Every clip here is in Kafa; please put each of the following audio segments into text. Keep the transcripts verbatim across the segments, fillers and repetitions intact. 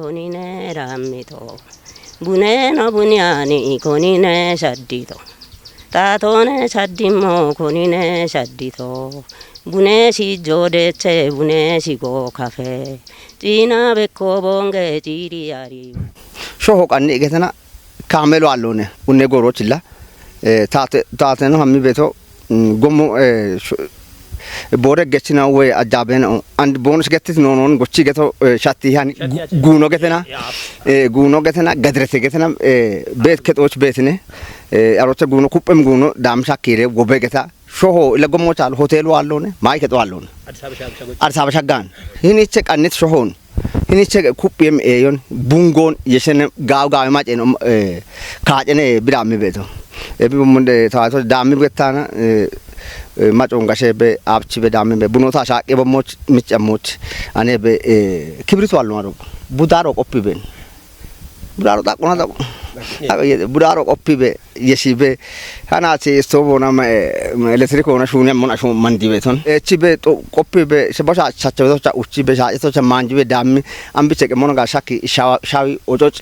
Konine rammito. Buneno buniyani konine shaddito. Taatone shaddimmo konine shaddito. Bune si joodeche bune si go kafe. Ciina bekko bonge ciiri ari. Shoho qanni igetena kaamelo allone unne gorochilla. Eh, taate, taateno hammi beto, mm, gommo, eh, sho-, boore gechina we ajabena and bonus getit no non gochi geto, eh, shatti hani guno getena, eh, guno getena, gadrete getena, eh, bet ketoch betine, eh, arote guno kuppem guno dam shakire wobe geta. Shoho ila gommo chal hotel wallone, mai keto wallone. Addis Ababa shaggan. Hiniche qannit shohon. Hiniche kuppiem eyon, bungon, yeshene gaw gaw mace no, eh, kaacene bidammi beto. Ebi bumunde tawato dammi bettana, eh, eh, macon gashe be, abchi be dammi be. Bunota shaqe bommoch, micamoch. Ane be, eh, kibritu allo maro. Budaro qoppi ben. Budaro taquna taqu. Budaro qoppi be. Yeshibe. Hanati stove ona ma, eh, ma electric ona shuni amon ashu mandi beton. Eh, chibe to qoppi be, se bosha chacho to cha uchi be, cha to cha manji be dammi. Ambi cheke mono ga shaki shawa, shawi ochoch.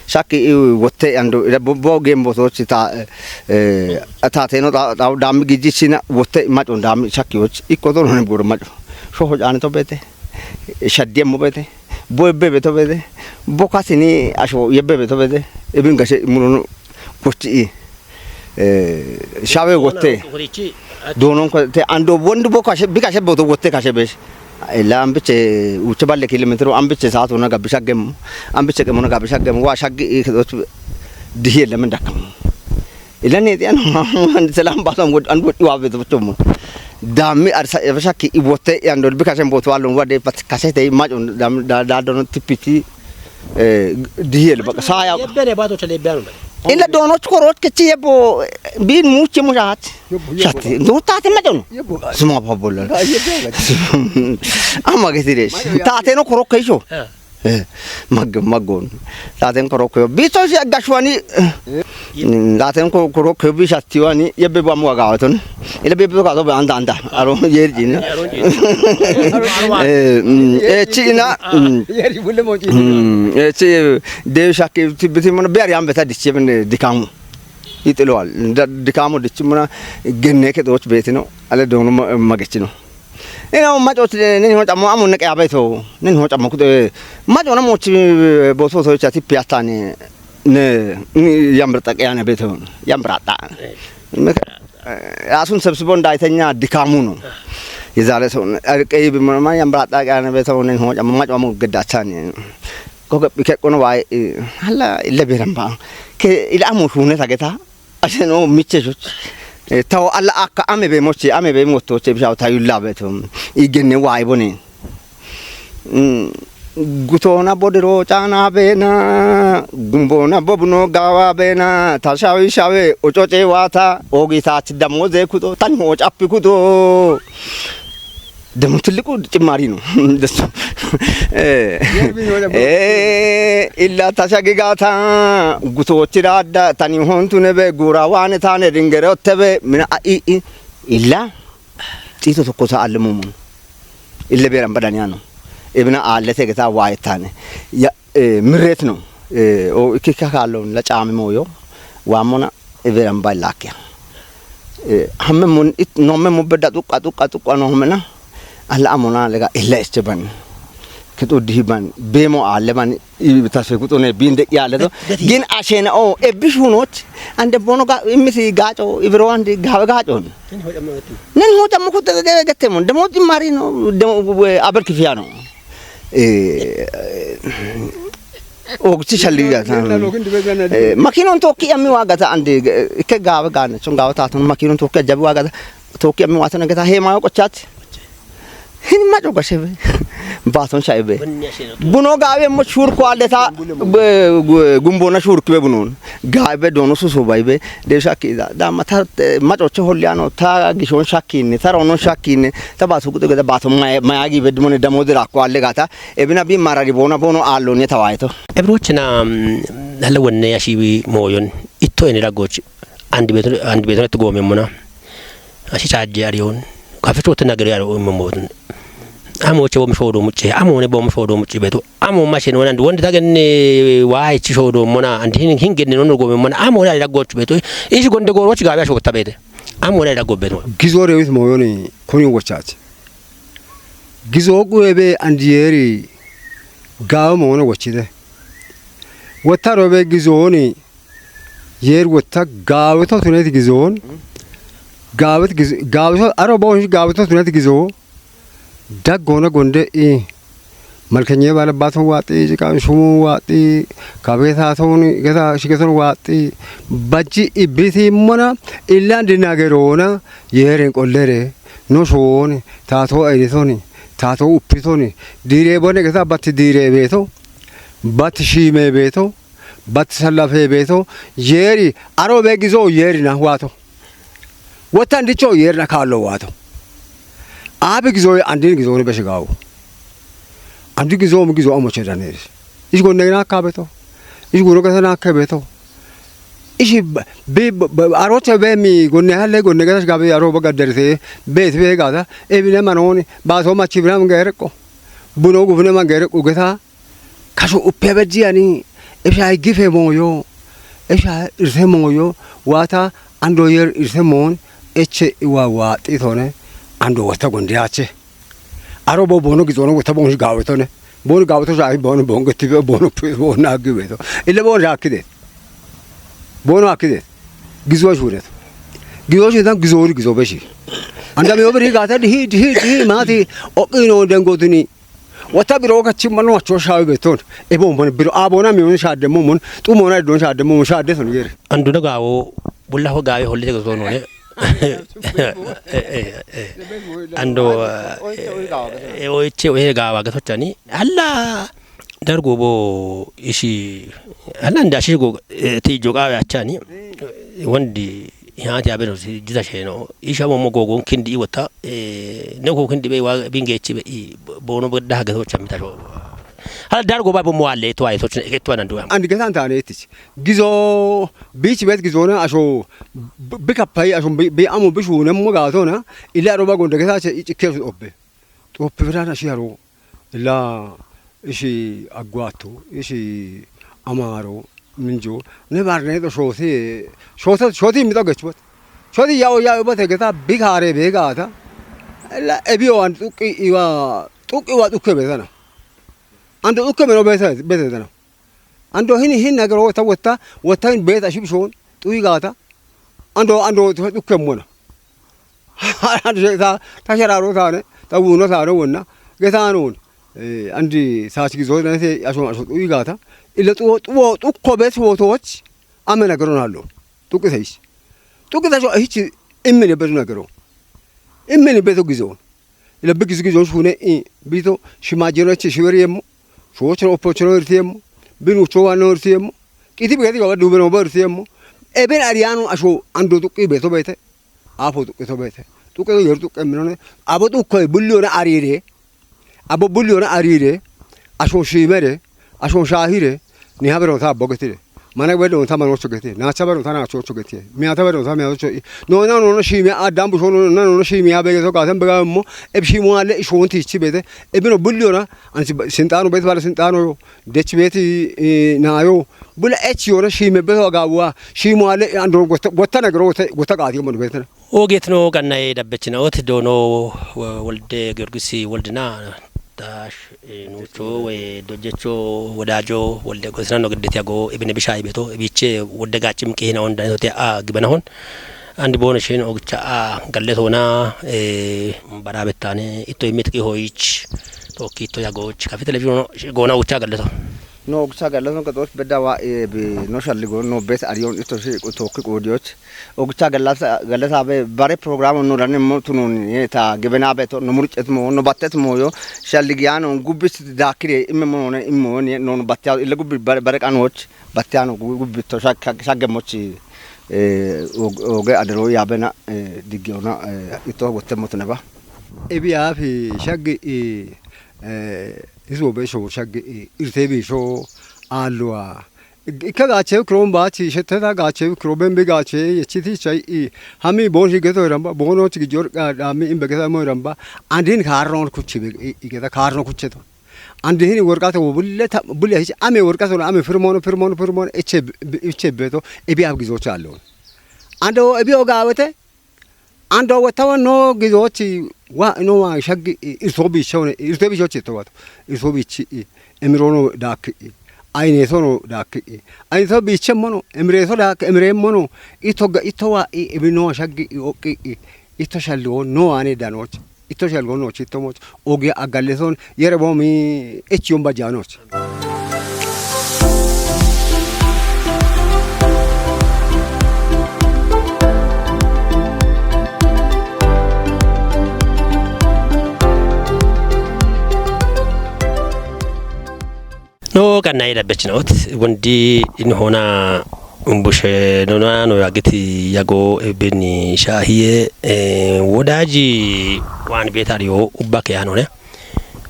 Shaki i wotte ando, ida bo, bo gembo to chita, eh, eh, ata teno ta, ta dammi giji china wotte macho dammi shaki och. Iko to no ne buro macho. Shoho jane to bete. Shadie mo bete. Bo ebbe beto bede. Bo kasini asho yebbe beto bede. Ebin gashe munono kochi i. Eh, shawe gotte. Donon ko te ando wondu bo kashe, bi kashe boto gotte kashe besh. Ela ambiche uche balle kilometro ambiche saatu na gabisha gem. Ambiche gem na gabisha gem. Wa shaggi i kedoch dihi ele men dakam. Ilani ti an selam batam god an god wa be to mo. Dami arsa e basa ki ibote yan do bi kasen boto alon wade pat kasete majon dam da da don tipiti, eh, dihel bak saya. Yebbe ne bato chale be an. Ila dono chkoro ke chi yebo bin muche mo jat. Shati do tate majon. Suma pa bolla. Ama ke tire. Tate no koro ke iso. Eh, mag-, magon. Laten korokyo. Bito si agashwani. Mm, laten ko-, korokyo bi shatiwani. Yebbe bamu agawaton. Ile bebe ka to anda anda. Aro yerjin. Eh, mm, eh, china. Mm. Yeri bulle mo chi. Mm, eh, chi de shaki tibiti mon beri ambe ta diche ben dikamu. Itelo al. Da-, dikamu diche mona genne ke doch betino. Ale dono ma-, magechino. Ina macho ti ne ho chamo amu ne kya beto. Ne ho chamo kude. Macho na mo chi, eh, boso so cha ti piata ne. Ne, ni yambra ta kya ne beto. Yambra ta. Me, eh, asun sabsibon daitanya dikamu no. Izale so, eh, ke bi ma yambra ta kya ne beto ne ho chamo macho mo gedacha ne. Ko ke ke kono wai, eh, hala ile beramba. Ke ila amu shune ta geta. Aseno miche shoch. Eh, tawo alla akka ame be moche, ame be moto che bishaw ta yulla beto. Igenne wai bone. Mm. Gutona bodero chana bena, gumbona bobuno gawa bena, ta shawi shawe, ochoche wata, ogi ta chi damoze kuto, tani ho chappi kuto. ደግሞ ትልቁ ጭማሪ ነው። እንደሱ። እ፣ የእርቢ የሆነ እ፣ ኢላ ታሻግጋታ ጉቶች ዳዳ ታኒ ሆንቱ ነበ ጉራ ዋነ ታነ ድንገረ ወተበ ምን አ-፣ ኢ-፣ ኢ-፣ ኢላ ጢቶ ተኮሳ አለሙሙ ኢለ ቤረን በዳንያ ነው። እብና አለተ ገታ ዋይታነ። ያ፣ እ፣ ምሬት ነው። እ፣ ኦ፣ እኪካ ካለውን ለጫሚ ሞዮ ዋሞና እቤረን ባይ ላኪያ። Eh, hamme mun it, no me mun bedda tuqqa, tuqqa, tuqqa no hamme na. Alla amona lega illa este ban. Ketu dihi ban. Bemo alle ban. I tasfe kutu ne binde yale to. Gin ashena o. E bishunoch. Ande bono ga imisi gacho. Ibro ande ga gacho. Nen ho jammo kutu ge gette mon. Demo ti marino. Demo, eh, aber kifiano. Eh, Ogti shalli gata. Eh, makinon tokki ammi wagata ande, eh, ke gawa gane, son gawa taton makinon tokki ajabi wagata, tokki ammi watan gata he mayo qochat. Hin ma joga shebe. Baton shaibe. Buno gawe mo shur ko aleta, be, gu-, gumbo na shur kibe bunon. Gawe be dono susu bai be, de shaki da, da mata, eh, ma joche holyano, ta gishon shakine, ta ronon shakine, ta batu kutu gata baton maya, maya gi be dumone damo de rakko alle gata. Ebina bi marari bona bono allo ne tawaito. Ebrochina, mm, hala wonne ashiwi moyon. Itto ene ragoch. Andi beto, andi beto to gome mona. Ashi chaje arion. Kafe to tena gari aro mo mo. Amo che bom shodo mucce, amo ne bom shodo mucce beto. Amo ma shen wonan wonde tagen wa ichi shodo mona and hin hin genne non go mona amo ne daggo beto. Ishi gonde goro chi gabe shodo beto. Amo ne daggo beto. Gizore wis moyoni kuni wochache. Gizo guebe and yeri gawo mono wochide. Wotaro be gizoni yer wotta gaweto tuneti gizon. Gawet giz gaweto aro bo gaweto tuneti gizo. Daggona gonde i. Malkenye bala baton wati, jikan shumun wati, kabeta ton, geta shiketon wati. Baji ibiti mona, ilan di nagerona, yeren kollere, no shoni, tato editoni, tato uppitoni. Dire bone geta bati dire beto, bati shime beto, bati salafe beto, yeri, aro be gizo yeri na wato. Wata andicho yerna kallo wato. Abi gizoy andin gizoni beshe gawo. Andi gizo mu gizo amo chedaneris. Ish gonne na kabeto. Ish guro gasa na kabeto. Ish bi aroche be mi gonne halle gonne gasa gabe aro ba gadderse be be gada. Ebine manoni ba so machi bram gereko. Buno gufne man gereko gesa. Kasho uppe bejjiyani, esha gife moyo, esha irse moyo, wata ando yer irse mon, eche iwa wati tone, ando wata gonde ache. Aro bo bono gizono wata bon gawe tone. Bon gawe to shahi bon bon gati be bon pu bon na giwe to. Ile bon rakide. Bono akide. Gizo shuret. Gizo shuret gizo gizo beshi. Anda mi obri gata di hi di hi di hi mati okino dengo duni. Wata biro ka chimma no acho shawe beton. E bon bon biro abona mi on shade mo mon. Tu mona don shade mo mon shade son yeri. Andu na gawo bulla ho gawe holle ko sono ne. Ando e o che o he gawa ga sochani. Alla dargo bo ishi alla nda shi go ti jo gawe achani. Wandi hati abeno jita sheno isha mo mo gogon kindi iwata ne ko kindi be wa binge chi be i bono be da ga so chamita sho. Hala dar go ba bo mo alle to ay so chine ke to nan duwa. And ga tan tane tich gizo bi chi bet gizo na asho bi kapai asho bi amo bi shu ne mo ga to na ila ro ba gonda ga sa che ke obbe to pe na shi aro. Illa ishi aggwattu, ishi amaaru, minju, ne barneexo shooti, shoota, shooti mixo gechubati. Shooti ya'o, ya'o bate geta bikaare beegaata. Illa ebiyo an xuqqi iwa, xuqqi wa xukke betana. Ando xukke meno bete, bete dana. Ando hini hin nagaro wotta, wotta, wotta hin beeta shibshoon, xuyi gaata. Ando, ando xukke mona. Ta, ta shararo taane, ta wuno taane wonna, getanon, eh, andi saach gizo nete ashon asho xuyi gaata. Illa xuwo, xuwo, xukko bet wotoch, ame nagaro nallo. Xuqi seish. Xuqi seish hich immini betu nagaro. Immini betu gizo. Illa bi gizo gizo shune i, bito, shimajino chi shiweri yemmo, shochno oppochno irti yemmo, binu chowa no irti yemmo, qiti bi gati gaba dubeno ba irti yemmo, eben ariyano asho ando xuqi beto bete. Apo xuqqe to beete. Xuqqe to yeru xuqqe minone. Abo xuqqoy bulliyona arire. Abo bulliyona arire. Ashon shimere. Ashon shahire. Ni habero ta abo getire. Mana bedo ta manocho geti. Nacha bedo ta nachocho geti. Miyata bedo ta miyacho. No, no, no, no, shimi adam busho no, no, no, no, shimi abe geto gaten bega mo. Eb shimo ale ishon tichi bete. Ebino bulliyona. Ansi sintano bet bala sintano yo. Dech beti, eh, nayo. Bula ech yona shime beto gawa. Shimo ale ando gotta, gotta nagro gotta, gotta gati mo betana. Ogeetino gannaye dabbechina oti doono Wolde Giyorgis Woldina dash nucho we dojjecho wodajo Wolde Giyorgisina no giddeti ago ibine bisha ibeto ibiche Wolde Gaachim qihina on danito te a gibanahon. Andi bono shin ogcha a galletona, eh, barabettane itto imit qihoyich tokki itto yagoch kafi television gona ogcha galleto. No ogcha galleton gadoch bedda wa, eh, bi no shalligo no bet ariyon itto shi tokki qodiyoch. Ogcha gallasa, gallasa be bare program no dane mo tunun, eh, ta gibena be to no murcet mo, no battet mo yo, shalligiyano gubbis dakire imme mo ne immo ne non battiya illa gubbi bare, bare qanoch, battiyano gu-, gubbi to shag-, shag-, shagge mochi, eh, og-, oge adero yabena, eh, digge ona, eh, itto wotte mo tuneba. Ebi afi shagge, eh, eh, iso be sho shagge, eh, irte bi sho alwa, Ikke gaache kiroon baachi, shetteta gaache kiroon ben bi gaache, yechiti chai i. Hami bon shi geto ramba, bono chi gijor ga dami in begeta mo ramba. Andin karron kuchi be, i, i geta karron kucheto. Andi hini worqato bulle ta, bulle hichi ame worqato ame firmono, firmono, firmono, eche, eche beto, ebi ab gizo challo. Ando ebi ogawete, ando wetawa no gizochi wa, no wa shaggi, i, irso bichone, irso bichochi to wato. Irso bichi, i, emirono daki, i, aynesono daki, i, ayneso biche mono, emireso daki, emire mono, ito ga, ito wa, i, ebino shaggi, i, oki, i, ito shallo, no ane danochi. Itto shalgo no chitto moch, oge agalleson, yere bomi, echion bajanoch. No, ganna ida bechinaot, wondi in hona umbushe nona no yagiti yago ebeni shahiye, eh, wodaji wan betari yo ubake anone.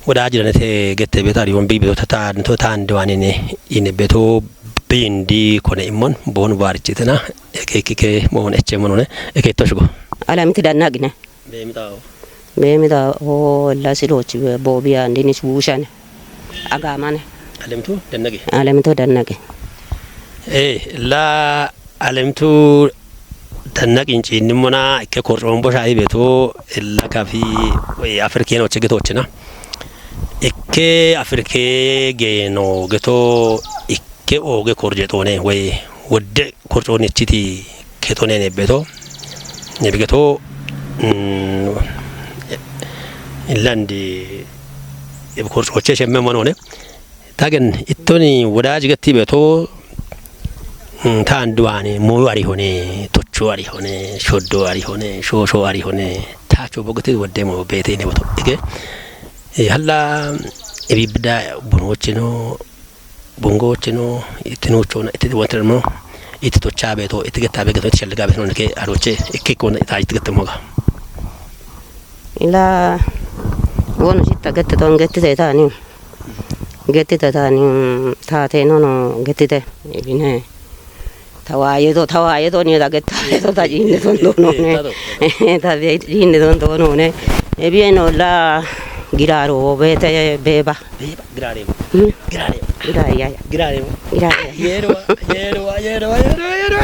Wodaji danete gete betari yo bi beto tata to tande wanene ine beto bindi kone imon bon warchitena eke kike mon eche monone eke toshugo. Alamti dannagine. Bemita o. Bemita o la silochi be bobi andi ni shushane. Agamane. Alemtu dannage. Alemtu dannage. Eh, la alemtu dannage inchi nimona ke korchon bosha ibeto la kafi, eh, Afrikeno chegetochina. Ikke Afrike geno geto ikke oge korjetone we wodde korjone chiti ketone ne beto. Ne bigeto, mm, landi e korjoche shemme monone. Tagen ittoni wodaji getti beto, mm, ta anduwane, moyo ari hone, tocho ari hone, shoddo ari hone, shosho ari hone, tacho bogoti wodde mo bete ne boto. Ige, e halla e bibda bonochino, bongochino, itinochona, iti wantremo, iti tocha beto, iti getta beto, iti shalga beto, ne ke aroche, ikke kona, ita iti getta moga. Ila, wono shitta getta ton getti te tani. Getti te tani, ta te no no, getti te. Ibine. Tawaye to, tawaye to ni da getta to ta jinde ton do no ne. Ta be jinde ton do no ne. E bien no la giraro bete beba. Beba, girare. Hmm? Girare. Girare ya ya. Girare. Girare. Yero, yero, yero, yero, yero.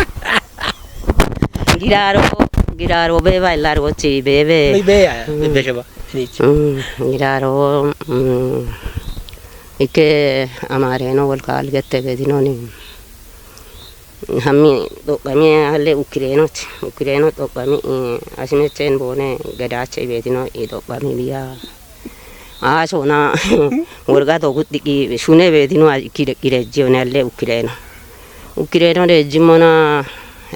Giraro, giraro beba laro chi bebe. Ni be ya, hmm, be sheba. Ni chi. Hmm, giraro, hmm. Ikke amare no wal kal gette be dinoni. Hammi doqami halle ukireno, ukireno doqami, eh, asimechen bone gadache betino, eh, doqami biya. Ah, sona, worga to gutti ki shune betino, a kire, kire jione halle ukireno. Ukireno de jimona,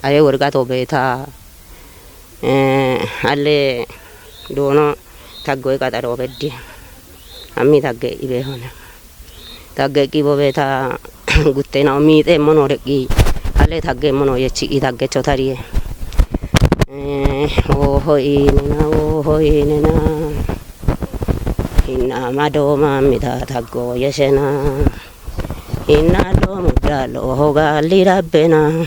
aye worga to beta. Eh, halle dono taggoy qaxaro beddi. Ammi tagge ibe hone. Tagge qibo beta guttena mixe mono reqqi. Halle tagge mono yechi i tagge chotariye. Eh, oho inena, oho inena. Inna mado mamita taggo yesena. Inna lo mudda lo hoga lirabbena.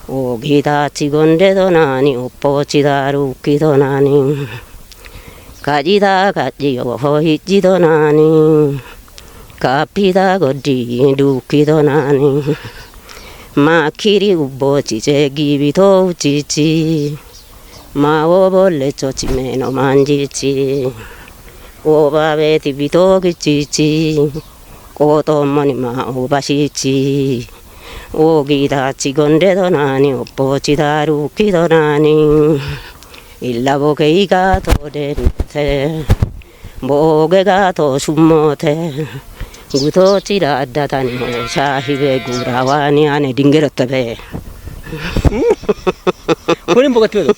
O gitachi gonde donani, oppochi daru ki donani. Kajita kaji oho hiji donani. Kapita godi duki donani. Makiri ubbochi che gibito uchichi. Ma obolle chochi meno manjichi. Oba beti bito gichichi. Koto moni ma oba shichi. O gitachi gonde donani, oppochi daru ki donani. Illa boke igato dente. Boge gato shummote. Guto chira addatani ho shahi be gura wani ane dingero tabe. Kuni bogati bedo.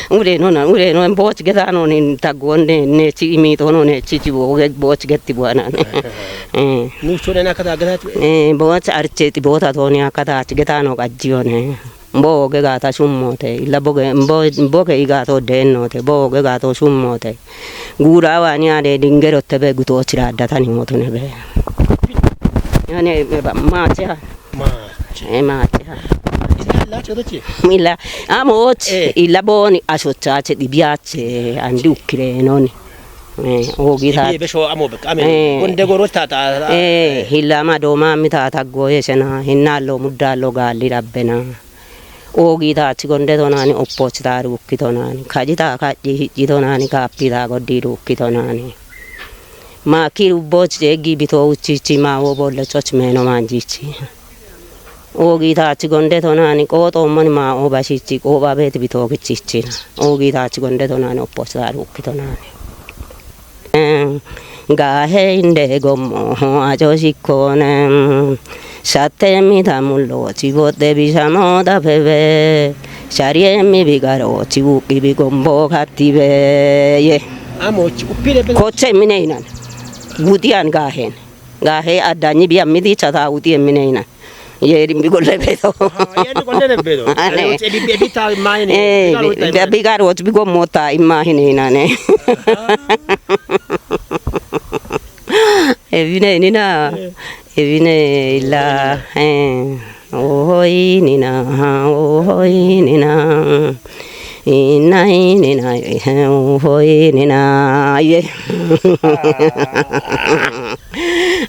Ure no na, ure no boch geta no ni tagwon ne, ne chi imi to no ne chi chi boge boch geti buana ne. Eh. Nu chone na kata geta. Eh, boch arche ti bota to ni akata chi geta no gajio ne. Boge gata shummote, illa boge, bo-, boge igato dennote, boge gato shummote. Gura wani ade dingero tebe guto chira datani motone be. Ane, eh, ba-, maache ha. Maache. Eh, maache ha. Ila, ila, chodoche. Ila, amoch, eh, ila boni, ashochache, dibiache, andi ukkirenoni. Eh, ogita. Ebi, ebe sho amo bek, ame, eh, gonde goro ta, ta, ta. Eh, ila ma doma mi ta, ta goye sena, hinalo mudalo gali rabbena. Oogitachi gonde tonani, oppochita rukki tonani, kajita kaji hijji tonani, kapita goddi rukki tonani. Maki rubboch jegi bito uchichi ma wo bolle choch meno manjichi. Oogitachi gonde tonani, qoxo moni ma o bashichi, qoba bet bito kichichina. Oogitachi gonde tonani, oppochita rukki tonani. Gahe inde gommo ajo shikkone. Shatte mita mullo chibote bishamo da pebe. Sharie mi bigaro chibuki bigombo katibe. Ye. Amo chi-, upire ben. Koche mine inan. Gudian gahen. Gahe adanyi bia midi chata uti emine inan. Ye rimbi golle bedo. Ah, ye rimbi golle bedo. Ane. Ane, ebi, ebi ta imahine. Eh, biga bi-, rota bi-, imahine. Biga rota bi go mota imahine inane. Ah. Ebine inina. Eh. Ebine ila. Eh. Ohoi nina, ohoi nina. Inai nina, ohoi nina. Ye.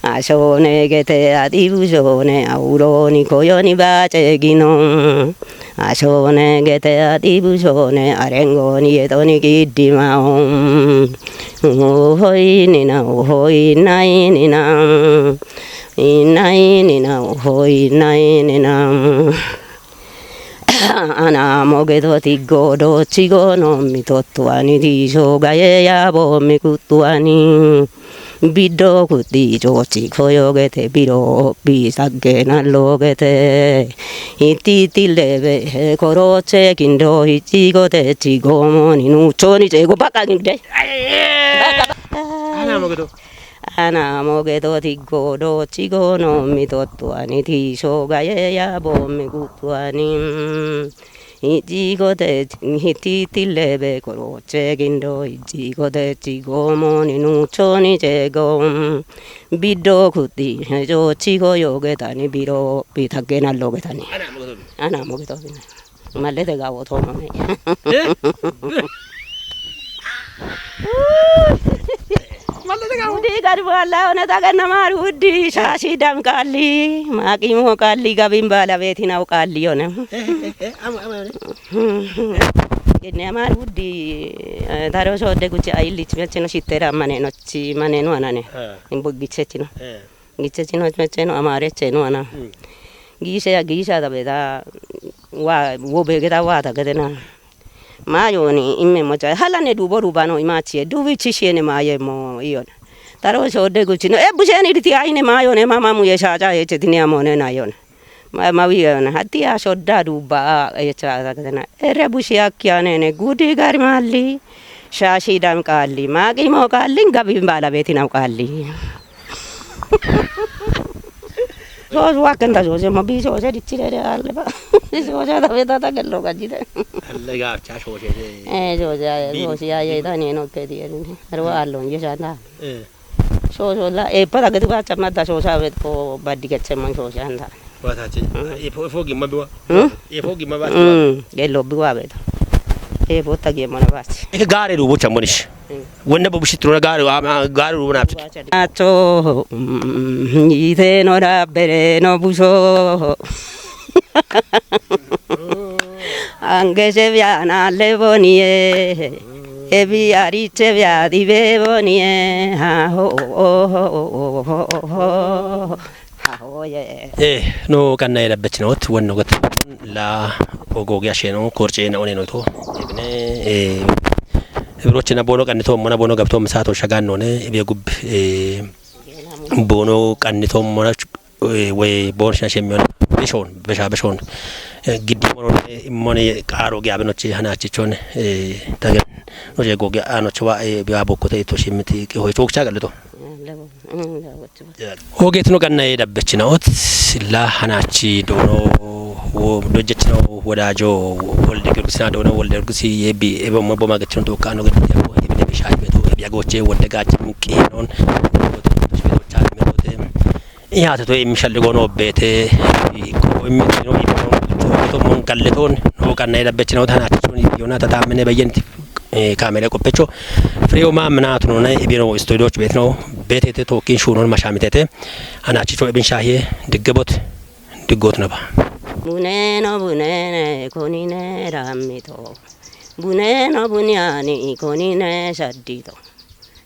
Ashone gete adibu shone auroni koyoni bache gino. Ashone gete adibu shone arengoni yetoni kidimao. Ohoi nina, ohoi nai nina. Inai nina, ohoi nai nina. Ana mogedo tigodo chigono mitotuani disho gaye yabo mikutuani. Biddo kuti jochi koyogete biro bisagena logete. Iti tilebe koroche kindo ichigote chigomoni nuchoni chego baka ginde. Ana mogedo. Ana mogedo tigodo chigono mitotuani disho gaye yabo mikutuani. Ichigote hiti tilebe koroche gindo ichigote chigomoni nuchoni chego. Biddo kuti jo chigo yogetani biro bitagena logetani. Ana mogedo. Ana mogedo. Mallete gawo tono me. Eh? Mallete gawo. Udi gari bala ona daga namar udi shashi dam kali. Maqimo kali gabin bala beti nau kali ona. Eh, eh, eh, ama, ama, ama. Genne amar udi, eh, daro sodde guchi ailich mecheno shitera mane no chi mane no anane. Eh. Imbo gichechino. Eh. Gichechino mecheno amare cheno ana. Mm. Gishe ya gisha da beda wa wo begeda wa da gedena. Mayoni imme moja halane dubo rubano imachi dubi chishiene maye mo iyon. Taro sodde guchino. E busheni diti aine mayone mama mu ye shaja ye chetini amone na yon. Ma, ma wi yon. Hati a sodda duba ye cha da gedena. Ere bushi akkiane ne gudi gari malli. Shashi dam kalli. Maqimo kalli gabi bala beti nam kalli. Soos wakkenda soose mo bi soose dichire de alle ba. Soose da beta ta gello gajide. Alle ga cha soose de. Eh, soose ya, bi, soose ya ye bi, da ne no ke di ne. Aro allo ye sa na. Eh. Soose la e pa da ge ba cha ma da soose ave ko baddi ke che man soose anda. Watache. Mm. Efo, efo gimma biwa. Hmm? Efo gimma ba. Hmm. Gello biwa beta. Efo ta gimma na ba. E gare du bo cha monish. Hmm. Wonne bo bushi trona gare, a, a, gare du na. Acho, mm, ite no da bere no buso. Ange se via na le bonie. Ebi ari se via di be bonie. Ha ho ho ho ho ho. Eh, no qannaye dabbechinot wonno got la ogogi asheno korcena oneno to. Ibne, eh, ibrochena bono qannito mona bono gabto misato shagan none ibe gub, eh, bono qannito mona, eh, we bon shashemion bishon, bisha bishon. Eh, giddi mono, eh, mone qaro gi abenochi hanachichon, eh, tagen no je gogi anochwa, eh, biya bokkote to shimiti ke hoy chokcha galto. Hogeetino gannaye dabbechinaot la hanachi doono wo-, dojjechino wodajo wolde girgisina doono wolde girgisi yebi ebe mo boma gachino to kano gadi yabo ebi de bisha meto ebi agoche wolde gachi muki non. Yaate to imishalli gono beete ko imitino ibono to mon galle ton no ganna ida bechino tana tun yona ta damene bayen kamera ko pecho freo ma mna tun ne ibino studio betno beete te to kin shunon mashamitete ana chicho ibin shahiye diggebot diggot naba. Buneno bunene konine rammito. Buneno bunyani konine shaddito.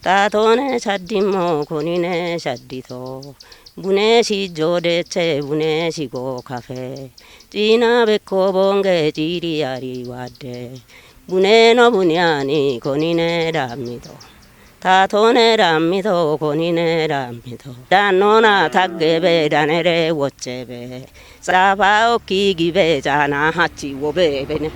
Taatone shaddimmo konine shaddito. Bune shijjo deche bune shigo kafe. Ciina bekko bonge ciiri yari wadde. Buneno bunyani konine dammito. Taatone dammito konine dammito. Dannona taggebe danere wochebe. Safa okki gibe caana hachi wobe bene.